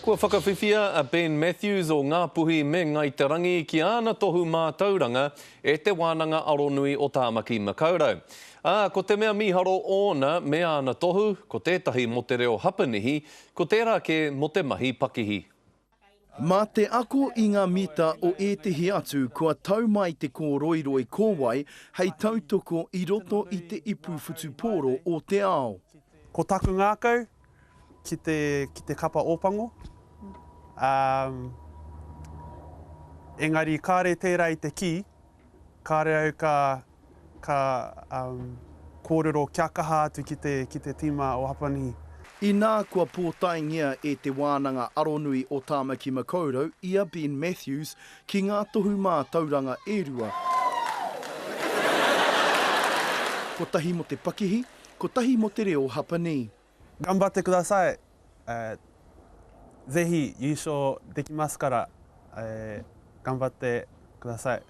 Kua whakawhiwhia a Ben Matthews o Ngāpuhi me Ngai Te Rangi ki āna tohu mātauranga e Te Wānanga Aronui o Tāmaki Makaurau. Ā, ko te mea mīharo ōna me āna tohu, ko tētahi mō te reo Hapanihi, ko tērā kē mō te mahi pakihi. Mā te ako i ngā mita o ētehi atu kua tau mai te kōroiroi kōwae hei tautoko i roto i te ipu whutupōro o te ao. Ko taku ngākau ki te, ki te kapa Ōpango, ā, engari kāre tērā i te kī, kāre au ka, ka kōrero kia kaha atu ki te, ki te tīma o Hapanihi. Inā kua pōtaengia e Te Wānanga Aronui o Tāmaki Makaurau i a Ben Matthews ki ngā tohu mātauranga e rua, kotahi mō te pakihi, kotahi mō te reo Hapanī. Ganbatte kudasai, zehi yusho dekimasu kara, ganbatte kudasai.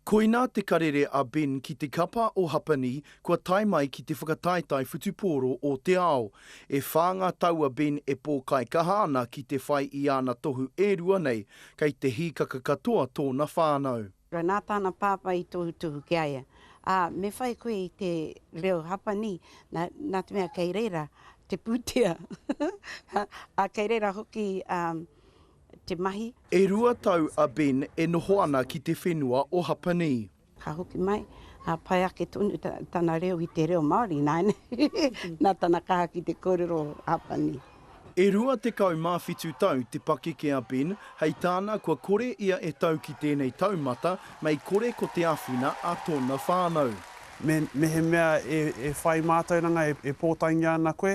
Koinā te karere a Ben ki te kapa o Hapani kua tae mai ki te whakataetae whutupōro o te ao. E whā ngā tau a Ben e pōkaikaha ana ki te whai i āna tohu e rua nei, kei te hīkaka katoa tōna whānau. Nā tāna pāpā i tohutohu ki a ia, ā, me whai koe i te reo Hapani, nā, nā te mea kei reira te pūtea, ā, kei reira hoki te mahi. E rua tau a Ben e noho ana ki te whenua o Hapanī. Ka hoki mai, ā, pai ake tonu tana reo i te reo Māori nāianei, nā tana kaha ki te kōrero Hapanī. E 27 tau te pakeke a Ben, hei tāna kua kore ia e tau ki tēnei taumata mei kore ko te āwhina a tōna whānau. Me, mehemea e, e whai mātauranga, e, e pōtaengia ana koe,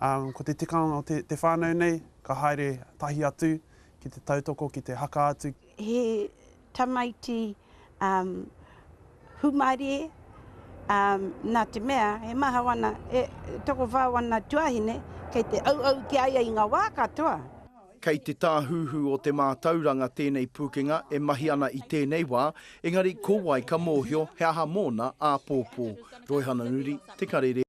ā, ko te tikanga o te, te whānau nei, ka haere tahi atu ki te tautoko, ki te haka atu. He tamaiti hūmārie, nā te mea he maha wana, he tokowhā wana tuahine kei te auau ki a ia i ngā wā katoa. Kei te Tāhuhu o te Mātauranga tēnei pūkenga e mahi ana i tēnei wā, engari ko wai ka mōhio he aha mōna āpōpō. Roihana Nuri, Te Karere.